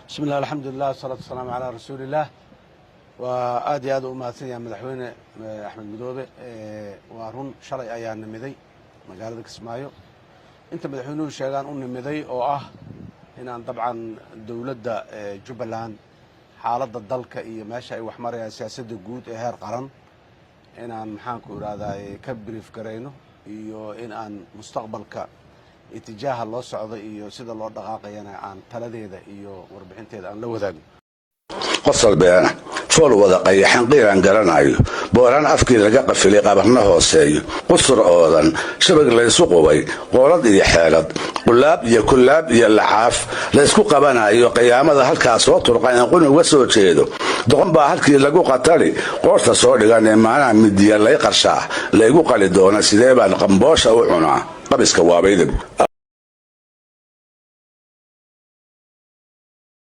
Bismi illah, alxamdulilah, wasalaatu wasalaamu calaa rasuulillaah. Waa aad iyo aad u mahadsan yahay Madaxweyne Axmed Madoobe. Waa run, shalay ayaa nimiday magaalada Kismaayo. Inta madaxweynuhu sheegaan u nimiday oo ah inaan dabcan dowladda Jubbaland xaaladda dalka iyo meesha ay wax marayaan, siyaasadda guud ee heer qaran inaan, maxaanku idhahdaay, ka brief garayno iyo in aan mustaqbalka itijaaha loo socdo iyo sida loo dhaqaaqayana aan taladeeda iyo warbixinteeda aan la wadaagno. Qosol beena, fool wada qayaxan, qiiraan garanayo, booraan afkii laga qafilay, qabarna hooseeyo, qusur oodan, shabag laysu qubay, qoolad iyo xeelad, qulaab iyo kullaab iyo laxaaf laysku qabanayo, qiyaamada halkaa soo turqan ee quni uga soo jeedo, doqon baa halkii lagu qatali qoorta soo dhigan ee maanaha midiya lay qarshaa laygu qali doona. Sidee baan qamboosha u cunaa qabiska waabayda?